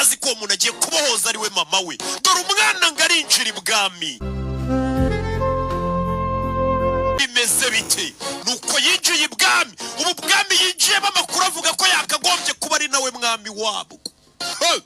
Azi ko uwo muntu agiye kubohoza ari we mama we. Dore umwana ngo arinjira ibwami, bimeze bite? Nuko yinjiye ibwami. Ubu bwami yinjiyemo, amakuru avuga ko yakagombye kuba ari nawe mwami wabwo. Hey!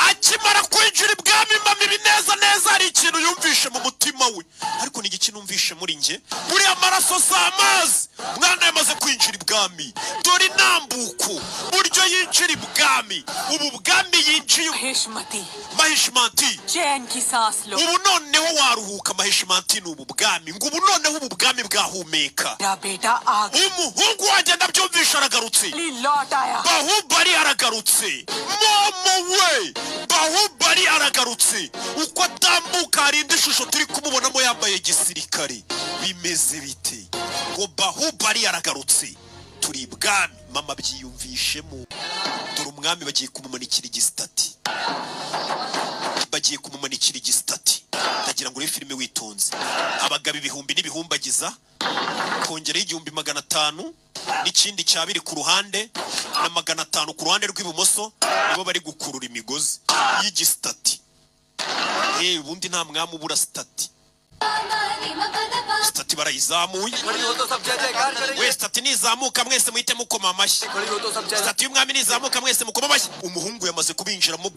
Akimara kwinjira ibwami, mama ibi neza neza hari ikintu yumvishe mu mutima we. Ariko ni igiki numvishe muri njye? Buriya amaraso si amazi. Mwana yamaze kwinjira ibwami, dore intambuko buryo yinjira ibwami. Ubu bwami yinjiye Mahishmati. Mahishmati. चैन की सांस लो। Ubu noneho waruhuka. Mahishmati ni ubu bwami, ngo ubu noneho ubu bwami bwahumeka. मेरा बेटा आ Umuhungu wanjye ndabyumvisha aragarutse. लौट आया। Bahubali aragarutse, momo we! Bahubali aragarutse. Uko atambuka hari indi shusho turi kumubonamo yambaye gisirikare. Bimeze bite? Ngo Bahubali aragarutse. Turi ibwami, mama byiyumvishemo. Dore umwami bagiye kumumanikira igisitati, bagiye kumumanikira igisitati. Ndagira ngo urebe filime witonze. Abagabo ibihumbi n'ibihumbagiza, kongeraho 1500 n'ikindi cya biri ku ruhande na 500 ku ruhande rw'ibumoso, nibo bari gukurura imigozi y'igisitati. Ubundi nta mwami ubura statue. Statue barayizamuye we. Statue nizamuka mwese muhite mukoma amashyi. Statue y'umwami nizamuka mwese mukoma amashyi. Umuhungu yamaze kubinjiramo.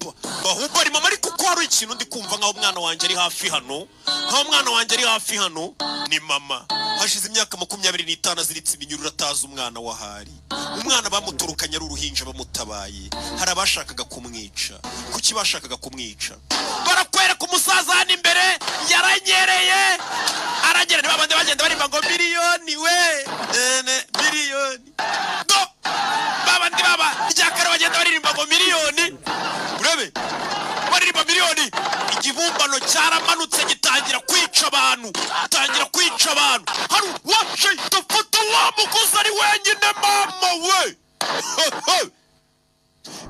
Bahubali mama, ariko ko hari ikintu ndi kumva nkaho umwana wanjye ari hafi hano, nkaho umwana wanjye ari hafi hano. Ni mama, hashize imyaka 25 aziritse iminyururu, atazi umwana wahari. Umwana bamutorokanye ari uruhinja, bamutabaye. Hari abashakaga kumwica. Kuki bashakaga kumwica? Barakwereka umusaza hano imbere yaranyereye, aranyereye. Niba abandi bagenda barimba ngo miliyoni we ene miliyoni, do babandi baba ryakare bagenda baririmba ngo miliyoni, urebe baririmba miliyoni. Ikibumbano cyaramanutse gitangira kwica abantu, gitangira kwica abantu. Hari uwaje dufata wa mugozi ari wenyine. Mama we,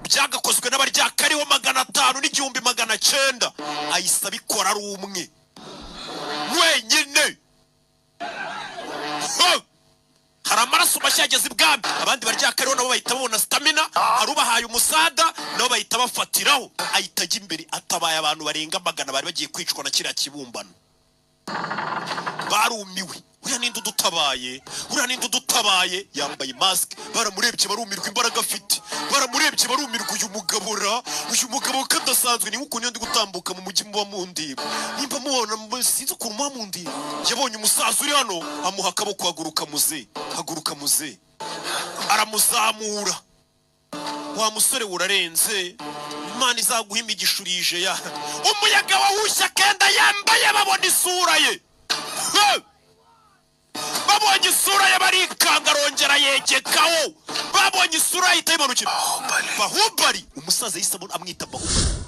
byagakozwe n'abaryakariho 500 n'1900, ahise abikora ari umwe wenyine. Ha! Hari amaraso mashya yageze ibwami. Abandi baryakariho nabo bahita babona stamina. Hari ubahaye umusada, nabo bahita bafatiraho. Ahita ajya imbere, atabaye abantu barenga 100 bari bagiye kwicwa na kiriya kibumbano. Barumiwe. Uriya ninde udutabaye? Uriya ninde udutabaye? Yambaye mask. Baramurebye barumirwa imbaraga afite. Baramurebye barumirwa. Uyu mugabo ra, uyu mugabo ko adasanzwe! Ni nk'ukuntu iyo ndi gutambuka mu mujyi muba mundeba, nimba mubona sinzi ukuntu muba mundeba. Yabonye umusaza uri hano, amuha akaboko: "Haguruka muze, haguruka muze." Aramuzamura. Wa musore we, urarenze, Imana izaguha imigisha. Urije ya umuyaga wahushye akenda yambaye, babona isura ye. Hey! Babonye isura ye barikanga. Arongera yegekaho, babonye isura ye ahita yimanukira. Bahubali, umusaza yahise amwita Bahubali.